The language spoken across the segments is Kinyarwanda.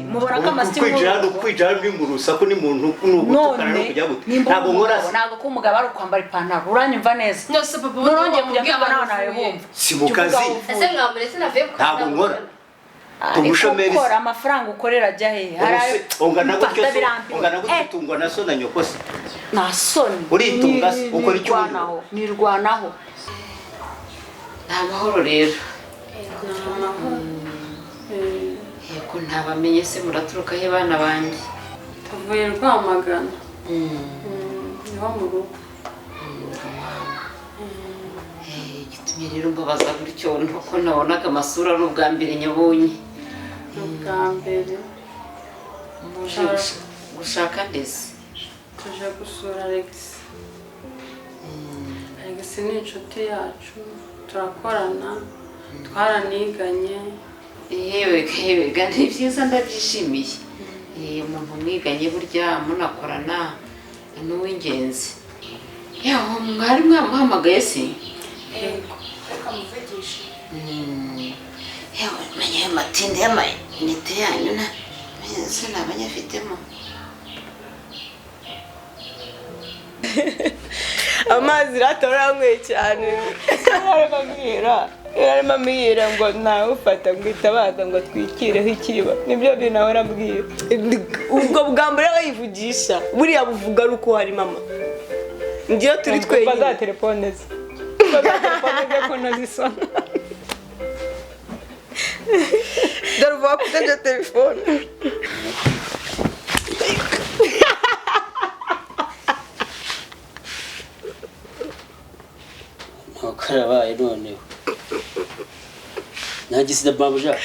Mubona ko amasiti Kwinjira hano, kwinjira hano ni mu rusaku, ni mu ntuku, ni ugutukana no None kujya gute? nimba Ntabwo nkora umugabo, ntabwo ko umugabo ari ukwambara ipantaro. Uranyumva neza? Nose papa, ubundi Nurongeye kujya wakubwiye mbona abantu nawe uvuye. bumva. Si mu kazi. Ese mwamuretse navuye ku kazi? Ntabwo nkora. Ariko Umushomeri se. ukora amafaranga ukorera ajya hehe? Hari ayo- Ungana Mva, gutyo se? ndabirambiwe. Ungana gutyo? Eh, Utungwa na so na nyoko se? Nta soni. Uritunga se? Ukora icyo ubundi? Nirwanaho, nirwanaho. Ni amahoro rero? Ni amahoro. Yego, ntabamenye se, muraturuka he bana banjye? Tuvuye Rwamagana. Niho mu rugo. Igitumye rero mbabaza gutyo nuko nabonaga amasura ari ubwa mbere nyabonye. Ni ubwa mbere. Muje gushaka ndetse? Tuje gusura Alex. Alex ni inshuti yacu, turakorana, twaraniganye. Yewe yewe ga, ni byiza, ndabyishimiye. Umuntu mwiganye burya munakorana ni uw'ingenzi. Yaho mwari mwamuhamagaye se? Yego. Reka muvugishe. Yewe, menya ayo matinde y'amayinite yanyu na se naba nyafitemo. Amazi rata uranyweye cyane. Yarimo ambwira, yarimo ambwira ngo ntawufata ngo itabaza ngo atwikireho ikiba. Nibyo bintu ahora ambwira. Ubwo bwambere yivugisha buriya buvuga ari uko hari mama ngiyo turi twenyine. Za telefone ze, za telefone ze ko ntazisona. Dore uvuga kuri telefone. Karabaye noneho, nta gisida mabuja,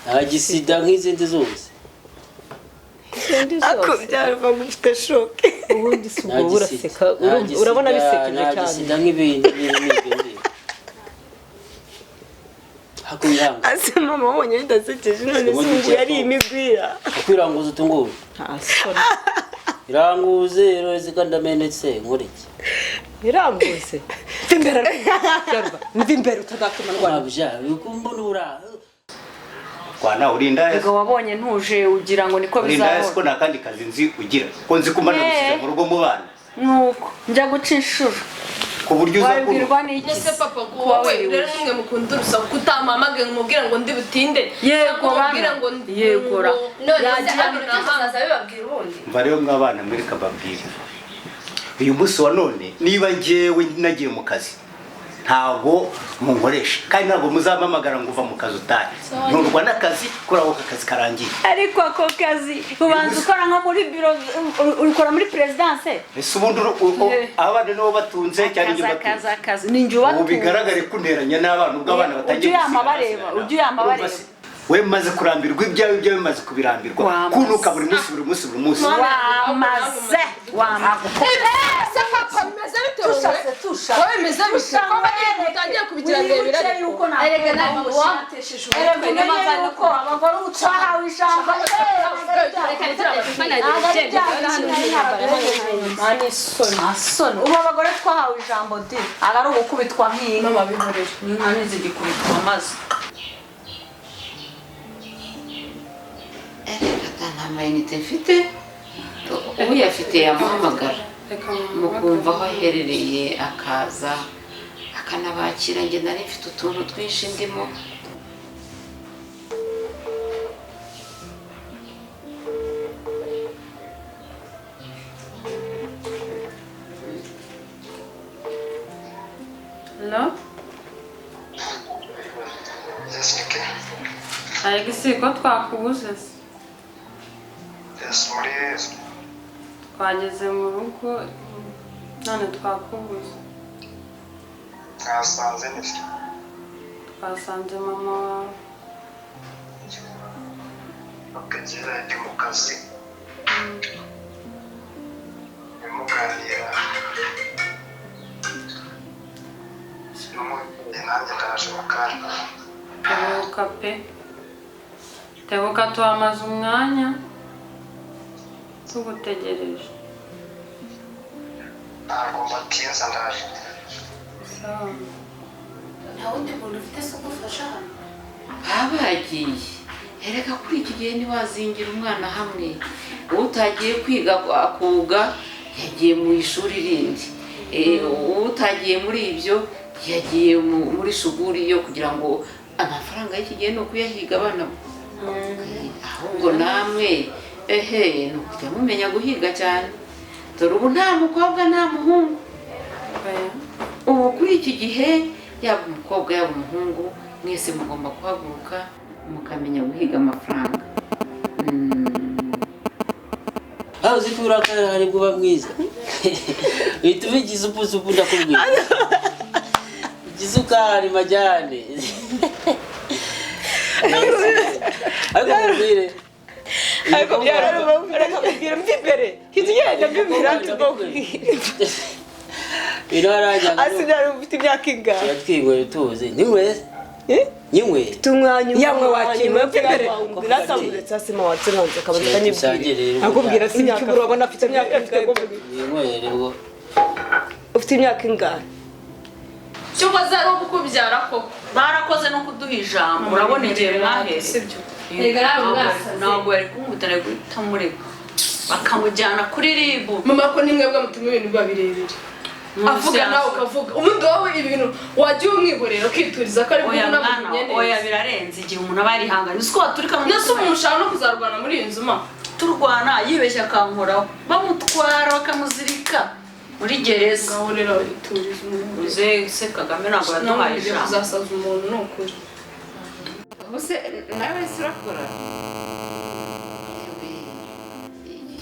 nta gisida nk'izindi zose. Ako byarava gufite shock. Ubundi si Nta ubwo gisida uraseka? nta gisida, Urabona bisekeje nta cyane. gisida nk'ibindi bintu nk'ibyo ngibyo hakwiranga. Ase mama, wabonye bidasekeje none se ubu yari imigwira? Hakwiranguza utunguru. Nta soni. Iranguze rero kandi ndamenetse, nkora iki? Irambuze, mva imbere Jarba, mva imbere utazatuma ndwara. Mabuja, ukumbona ura Kwana urinda. Ubwo wabonye ntuje ugira ngo niko Urinda ko bizahora. nta kandi kazi nzi ugira, ko nzi ko mbana gusiza mu rugo mu bana. Nuko njya guca inshuro. Ku buryo uza Wabibwirwa kuno n'iki? Ese papa, Kuba wowe wiriwe. rero nimwe mukunda urusaku, kutampamagaye ngo mubwire ngo ndi butinde, Yego cyangwa mubwire bana. ngo Yego ra. None se Yagiye abiri azaza abibabwira ubundi? Mva rero mw'abana, mwereka mbabwire, uyu munsi wa none niba njyewe nagiye mu kazi, ntabwo munkoresha kandi ntabwo muzampamagara ngo uva mu kazi utahe. Nturwa n'akazi kuri ako kazi karangiye. Ariko ako kazi ubanza ukora nko muri biro, ukora muri perezidanse. Ese ubundi abana nibo batunze cyane njye Akazi, akazi, batunze? akazi ni njye Ubu ubatunze. bigaragare ko unteranya n'abana ubwo abana batangiye Ujye uyama gusigara bareba, basigara. ujye uyama Urumva bareba. se? We maze kurambirwa ibyawe, ibyawe bimaze kubirambirwa. Wamaze. Kunuka buri munsi, buri munsi, buri munsi. Wamaze, wamaze. Ese papa, bimeze bite wowe? Wowe bimeze bite ko bari mutangiye kubigira birebire ariko? Erega nawe wamutesheje umutwe, niyo mpamvu ari Yuko abagore utwahawe ijambo. Reka Soni, ubu abagore twahawe ijambo di, aba ari ugukubitwa nk'inka. Mama, bihorere. Inka ntizigikubitwa maze. Reka, nta mayinite mfite, uyafite yamuhamagara. Reka Mukumva aho aherereye akaza akanabakira. Njye nari mfite utuntu twinshi ndimo. Hello? Yes, Niki. Alex, ko twakubuze se? Yes, muri Twageze mu rugo none twakubuze. Mwasanze niki? Twasanze mama wawe. Okay, njyewe ndi mu kazi. Muganira. N'umubyeyi nanjye ndaje mu kanya. Tebuka pe, tebuka, tuhamaze umwanya tugutegereje. Ntabwo mbatinza, ndaje. Sawa. Nta wundi muntu ufite se ugufasha hano? Baba bagiye. Erega kuri iki gihe ntiwazingira umwana hamwe. Utagiye kwiga akuga yagiye mu ishuri rindi, utagiye muri ibyo yagiye muri shuguri yo kugira ngo amafaranga y'iki gihe ni ukuyahiga abana. Ahubwo namwe ehe ni ukujya mumenya guhiga cyane. Dore ubu nta mukobwa nta muhungu. Ubu kuri iki gihe yaba umukobwa yaba umuhungu mwese mugomba guhaguruka mukamenya guhiga amafaranga. Aho uzi ko urakara hari kuba mwiza. Uhita uba igisupusupu ndakubwira. Igisukari majyane. Ariko mubwire. Ariko byarababwira mvi imbere. Hita ugenda mvi imbere atubwira. Birarajya. Asigara ufite imyaka ingahe? Turatwigwe tuzi. Niwe? Nyimwe. Tumwanyuma. Yamwe wakimwe mvi imbere. Nasamuretse asima watsinze akabanza kanyibwira. Akubwira si imyaka urabona afite imyaka afite. Nyimwe rero. Ufite imyaka ingahe? Cyubwo zari kukubyara koko. Barakoze no kuduha ijambo. Urabona igihe mwahere. Sibyo. Yega nawe mwasaze. Ntabwo yari kumutana guhita mureka. Bakamujyana kuri ribu. Mama ko nimwe bwa mutuma ibintu biba birebire. Avuga nawe ukavuga. Umuntu wawe ibintu wajya umwihorera ukituriza ko ari Oya bwo mwana, oya birarenze igihe umuntu aba yarihanganye. Uzi ko waturika mu Nese umuntu ushaka no kuzarwana muri iyi nzu ma. Turwana yibeshya akankoraho. Bamutwara bakamuzirika muri gereza. Ngaho rero ituriza umuntu. Uze se Kagame ntabwo yaduhaye ijambo. Kuzasaza umuntu ni ukuri. Ubuse nawe se urakora?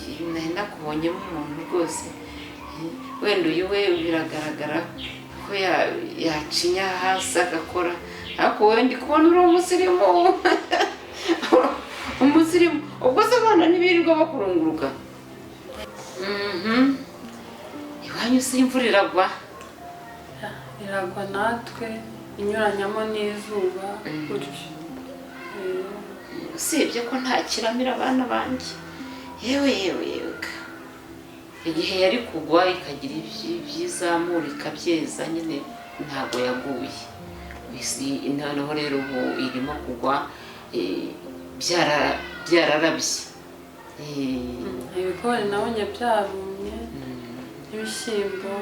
Yewe nakubonyemo umuntu rwose. Wenda uyu we biragaragara ko yacinya hasi agakora, ariko wowe ndi kubona uri umusirimu. Umusirimu ubwo se abana ntibirirwa bakurunguruka. Iwanyu se imvura iragwa? Iragwa natwe inyuranyamo n'izuba gutyo. Usibye ko nta kiramira abana banjye. Yewe yewe yewe. Igihe yari kugwa ikagira ibyizamura ikabyeza nyine ntabwo yaguye. Noneho rero ubu irimo kugwa byararabye. Ibigori nabonye byarumye, n'ibishyimbo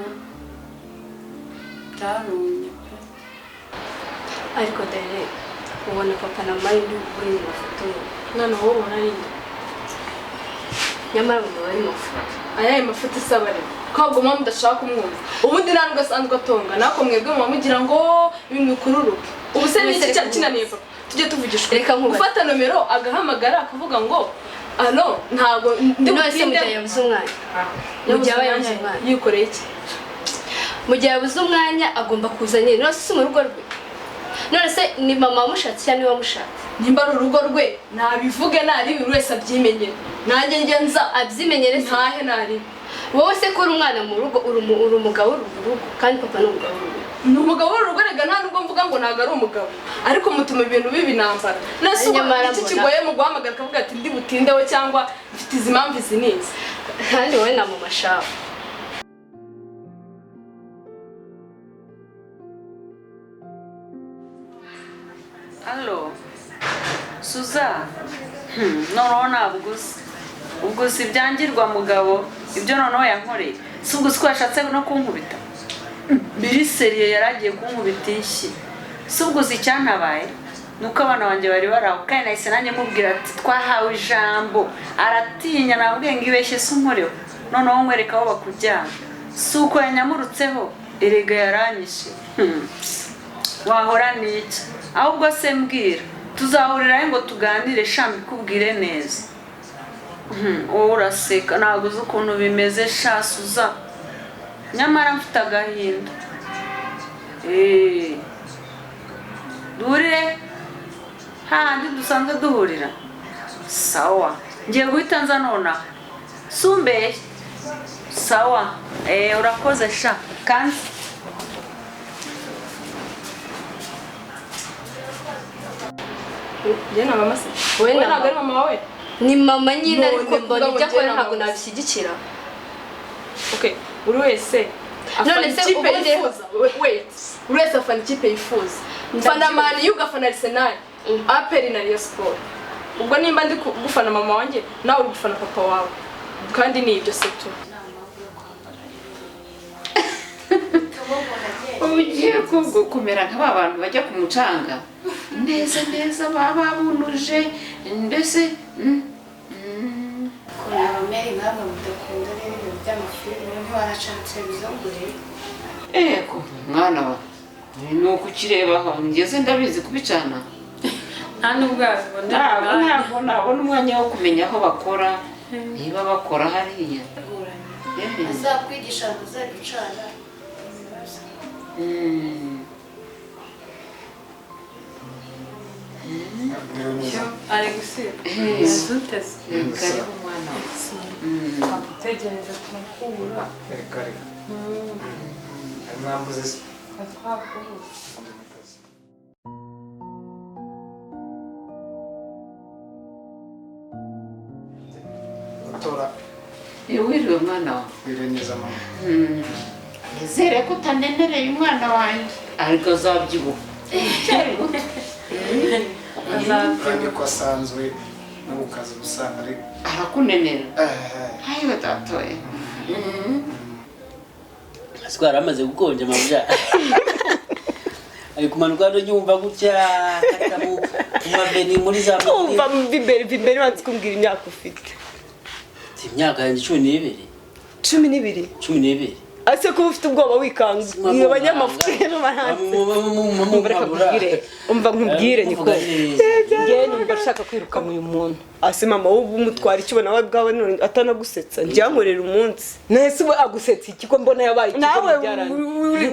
byarumye pe. Ariko dore ubona papa na mama bari mu mafoto. None wowe ubona ari nde? Nyamara mama bari mu mafoto. Ayaye mafoto isaba rero. Ko mama mudashaka kumwumva. Ubundi nta nubwo asanzwe atonga. Nako mwebwe mama mugira ngo ibintu bikururuke. Ubu se ni iki cyakinaniye papa? Tujye tuvugishwa. Reka nkubaze. Gufata nomero agahamagara akavuga ngo alo ntago ndi butinde. Mu gihe yabuze umwanya. Mu gihe yabuze umwanya. Yikoreye iki? Mu gihe yabuze umwanya agomba kuza nyine. None se mu rugo rwe. None se ni mama wamushatse cyangwa niwe wamushatse? Nimba ari urugo rwe nabivuge nari buri wese abyimenyere. Nanjye njye nza abyimenyere ntahe nari. Wowe se ko uri umwana mu rugo uri umugabo w'urugo kandi papa ni umugabo w'urugo. Ni umugabo w'urugo rega nta nubwo mvuga ngo ntago ari umugabo. Ariko mutuma ibintu bibi nambara. Nase iki kigoye mu guhamagara akavuga ati ndi butindeho cyangwa mfite izi mpamvu izi n'izi. Kandi wowe na mama shawe. Allo Suza, noneho ntabwo uzi. Ubwo si ibyangirwa mugabo ibyo noneho yankoreye. Si ubwo ko yashatse no kunkubita. Biri seriye yaragiye kunkubita inshyi. Si ubwo si icyantabaye nuko abana banjye bari baraho kandi nahise nanjye mubwira ati twahawe ijambo. Aratinya nabwiye ngo ibeshye si unkoreho. Noneho nkwereka aho bakujyana. Si uko yanyamurutseho erega yaranyishe. Wahora n'iki? Ahubwo se mbwira tuzahurira ngo tuganire sha mbikubwire neza. Wowe uraseka ntabwo uzi ukuntu bimeze sha Suza. Nyamara mfite agahinda. Duhurire hahandi dusanzwe duhurira. Sawa ngiye guhita nza nonaha. Sumbeye. Sawa urakoze sha kandi Njye na mama se. Wowe ntabwo ari mama wawe? Ni mama nyine ariko mbona ibyo akora ntabwo nabishyigikira. Okay, buri wese afana ikipe yifuza. Wait. Buri wese afana ikipe yifuza. Mfana Man U ugafana Arsenal, APR na Rayon Sports. Ubwo nimba ndi gufana mama wanjye nawe uri gufana papa wawe, kandi ni ibyo se tu. Ugiye kumera nka ba bantu bajya ku mucanga neza neza baba babunuje mbese. Ukuntu abameri nkamwe mudakunda rero ibintu by'amafilime, ntiwanacana televiziyo ngo urebe. Ego mwana wa, ni ukukirebaho ngeze ndabizi kubicana. Nta nubwo yabibona. Ntabwo nabona umwanya wo kumenya aho bakora, niba bakora hariya. Azakwigisha ngo uzajya ucana. Ari gusiba. Zuteze. Karibu mwana wa. Twagutegereje turakubura. Reka reka. Mwambuze se. Twakubuze. Gutora. Wiriwe mwana wa. Wiriwe neza mama. Nizere ko utanenereye umwana wanjye. Ariko azabyibuha. Cyari muto. Azabyibuha ko asanzwe no mu kazi gusa ari arakunenera. Ayo datoye. Aswara amaze gukonja mabuja. Ari kumanuka ndo nyumva gutya kata mu maveni muri za umva bimbere banze kumbwira imyaka ufite. Imyaka yanjye 12. 12? 12. Ase kuba ufite ubwoba wikanga abanyamafuti rero baranze. Umva nkubwire niko ngewe numva nshaka kwirukana uyu muntu. Ase mama wowe umutwara icyo ubona we bwawe none atanagusetsa, njya nkorera umunsi. Nese ubu agusetsa iki ko mbona yabaye iki nawe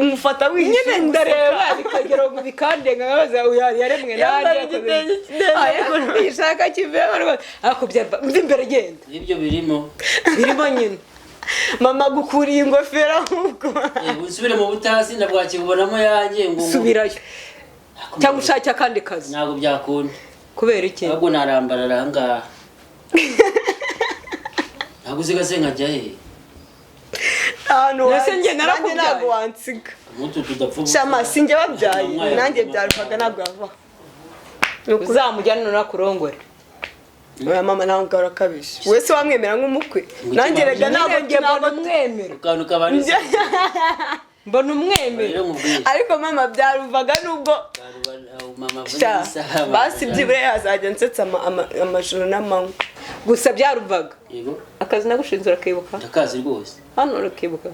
umufata nyine ndareba bikagera ngo bikandenga nkabaza yaremwe nanjye ishaka kiveho ariko byarva mva imbere genda. Ibyo birimo nyine mama gukuriye ingofero ahubwo. Usubire mu butasi ndabwakibonamo yanjye ngo subirayo cyangwa ushake akandi kazi. Ntabwo byakunda. Kubera iki? Ahubwo narambarara aha ngaha. Ntabwo uziga se nkajya he? Ahantu nge narakubyaye ntabwo wansiga. Shama sinjye babyaye nanjye byaruvaga ntabwo yava. Uzamujyana nakurongore. Oya mama nawe ngaho urakabije. Wese wamwemera nk'umukwe. Nanjye rega ntabwo ngiye mbona umwemera. Mbona umwemera. Ariko mama byaruvaga nubwo basi byibura yazajya nsetsa amajoro n'amanywa. Gusa byaruvaga. Yego. Akazi nagushinze urakibuka? Ndakazi rwose. Hano urakibuka.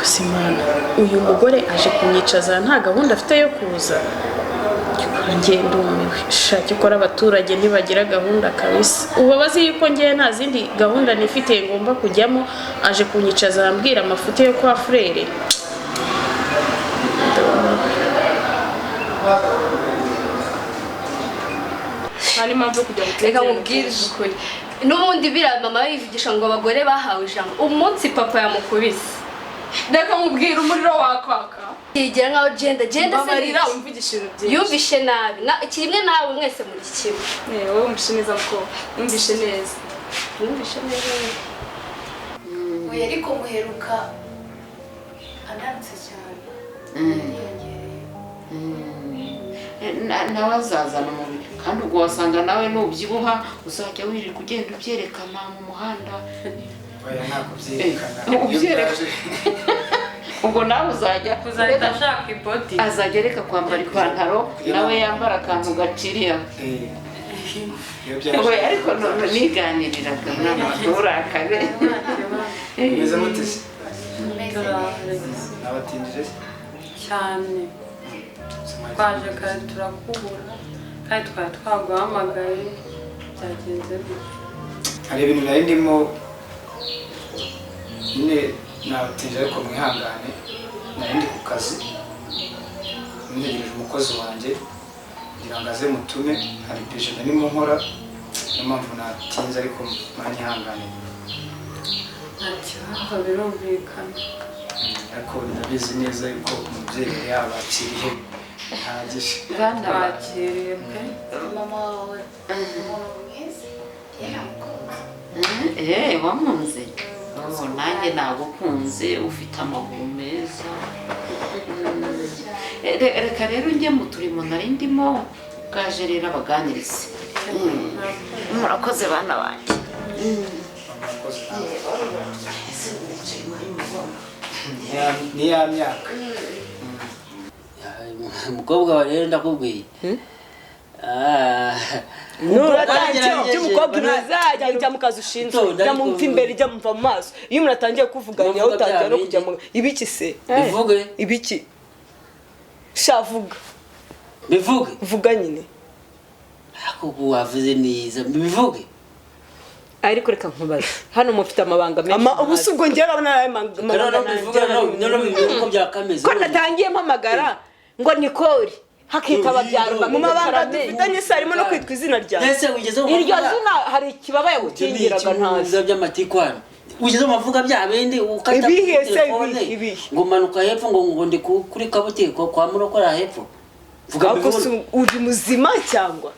Simana uyu mugore aje kunyicaza nta gahunda afite yo kuza. Ngiye ndumiwe shaki ukora abaturage ntibagira gahunda kabisa. Ubu bazi yuko ngiye nta zindi gahunda nifitiye ngomba kujyamo, aje kunyicaza arambwira amafuti yo kwa frere. Nta mpamvu yo kujya Reka nkubwire ukuri. N'ubundi biriya mama yivugisha ngo abagore bahawe ijambo. Umunsi papa yamukubise. Reka nkubwire umuriro wakwaka. Yigira nkaho genda genda se mbabarira umvugisha ibintu byinshi. Yumvishe nabi. Kimwe nawe mwese muri kimwe. Wowe wumvishe neza mko. Wumvishe neza. Wumvishe neza. Oya ariko muheruka ananutse cyane. Nawe azazana umubiri kandi ubwo wasanga nawe nubyibuha uzajya wirirwa ugenda ubyerekana mu muhanda. Oya ntabwo ubyerekana. Ubwo nawe uzajya ashaka ibodi, azajya areka kwambara ipantaro nawe yambara akantu gaciriye. Ariko niganiriraga mwana nturakare. Meze mute se? Nabatindije cyane. Twaje kare turakubura kandi twari twaguhamagaye byagenze gute? Hari ibintu nari ndimo nyine nabatindije ariko mwihangane, nari ndi ku kazi ntegereje umukozi wanjye kugira ngo aze mutume, hari bije narimo nkora niyo mpamvu natinze ariko mwanyihangane. Nta kibazo birumvikana. Ariko ndabizi neza yuko umubyeyi yabakiriye bihagije. Twakiriye pe. Mama wawe umuntu mwiza yaramukunze. Wamunze? Nanjye nagukunze, ufite amaguru meza. Reka rero njye mu turimo nari ndimo, bwaje rero abaganirize. Murakoze bana banjye. Ni ya myaka. Umukobwa wa rero ndakubwiye. Nuratangiye by'umukobwa ntazajya ujya mu kazi ushinzwe, ujya mu mva imbere, ujya mva mu maso. Iyo umuntu atangiye kuvuga niyo utangiye no kujya mu ibiki se? Bivuge. Ibiki? Shavuga. Bivuge. Vuga nyine. Ako wavuze neza, bivuge. Ariko reka nkubaze. Hano mufite amabanga menshi. Ama ubu si ubwo njye urabona aya mabanga. Bivuga no bivuga ko byakameze. Ko natangiye mpamagara ngo Nikori hakitaba byarwa mu mabanga dufitanye se harimo no kwitwa izina ryawe. Ese ugeze mu iryo zina hari ikibaba yagukingiraga ntazi by'amatikwana. Ugeze mu mavuga bya bindi ukata telefone ngo manuka hepfo ngo ndi kuri kabutiko kwa murokora hepfo. Vuga mbivuge uri muzima cyangwa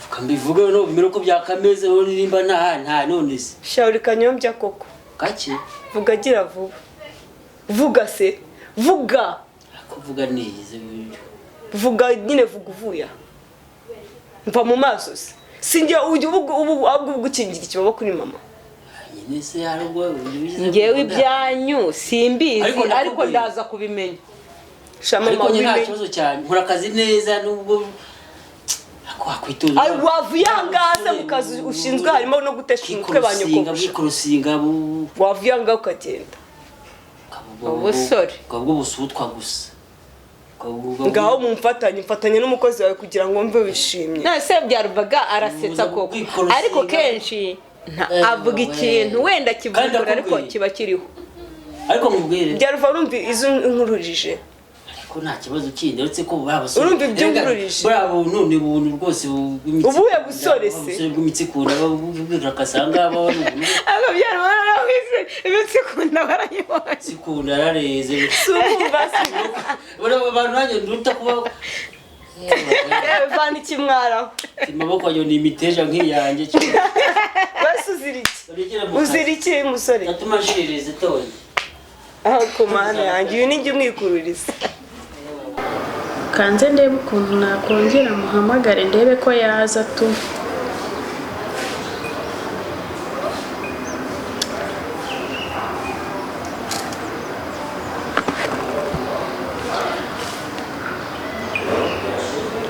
vuga mbivuge no bimere ko byakameze wowe nimba nta none se. Shauri kanyombya koko. Gake. Vuga gira vuba. Vuga se. Vuga. Kuvuga neza. Vuga nyine vuga uvuya. Mva mu maso se. Sinjye ujya ubu ahubwo ugukingira ikibaba kuri mama. Nyine se yarubwo ngewe ibyanyu simbizi ariko ndaza kubimenya. Ariko nyine nta kibazo cyane nkora akazi neza nubwo akwitonda. Ai wavuye ahangaha mu kazi ushinzwe harimo no gutesha umutwe ba nyoko. Bwikurusinga wavuye ahangaha ukagenda. Ubusore ubwo busutwa gusa. Ngaho mumfatanye mfatanye n'umukozi wawe kugira ngo mve wishimye. None se byarubaga arasetsa koko ariko kenshi avuga ikintu wenda kivugura ariko kiba kiriho. Ariko mubwire byaruva urumva izo nkururije. Ariko nta kibazo kindi uretse ko babasore. Urumva ibyo nkururije. Buriya buntu ni buntu rwose bw'imitsi. Ubuye busore se. Ubusore bw'imitsi kunda babwira kasanga aba Ariko byaruva narahise imitsi kunda barayibonye. Sikunda yarareze. Sumva se. Buriya abantu nanjye nduta kuba vana ikimwaraho. Amaboko yo ni imiteja nk'iyanjye. Basi uzira iki? Uzira iki musore? Natuma nshiririze tonye. Aho kumana yanjye uyu ni njye umwikururiza. Kanze ndebe ukuntu nakongera muhamagare ndebe ko yaza tu.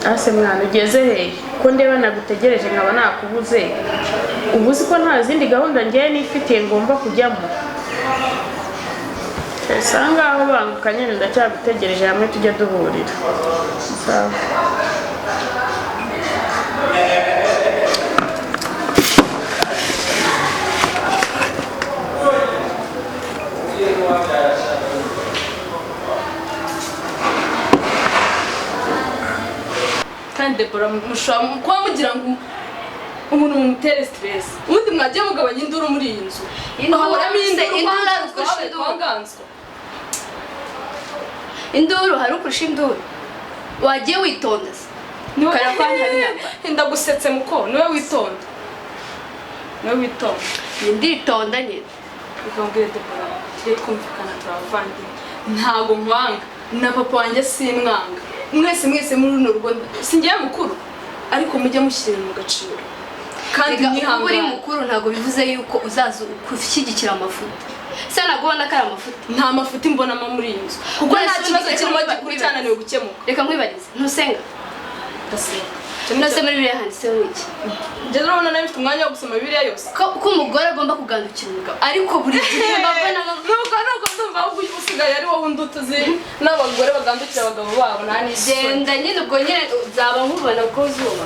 Ase mwana ugeze he? Ko ndeba nagutegereje nkaba nakubuze. Ubu uzi ko nta zindi gahunda ngiye nifitiye ngomba kujyamo. Esa ngaho banguka nyine ndacyagutegereje hamwe tujya duhurira. Sawa. Kandi Debora mushobora kuba mugira ngo umuntu mumutere stress. Ubundi mwagiye mugabanya induru muri iyi nzu. Induru hari ukurusha induru. Wagiye witonda se. Ndagusetse muko niwe witonda. Niwe witonda. Nditonda nyine. Ukambwira Debora tujye twumvikana turavandimwe. Ntago nkwanga na papa wanjye simwanga. Mwese mwese muri runo rugo singiye mukuru ariko mujye mushyira mu gaciro. Kandi nihangane. Uri mukuru ntago bivuze yuko uzaza gushyigikira amafuti. Se nagubona ko ari amafuti. Nta mafuti mbonamo muri iyi nzu. Kuko nta kibazo kirimo gikuru cyananiwe gukemuka. Reka nkwibarize. Ntusenga? Ndasenga. Nose muri Bibiliya handitseho iki? Njye urabona nawe mfite umwanya wo gusoma Bibiliya yose. Ko umugore agomba kugandukira umugabo ariko buri gihe mbabona nuko ndumva ahubwo usigaye ari wowe undi utuzi n'abagore bagandukira abagabo babo nta n'isoni. Genda nyine ubwo nyine nzaba nkubona ko zuba.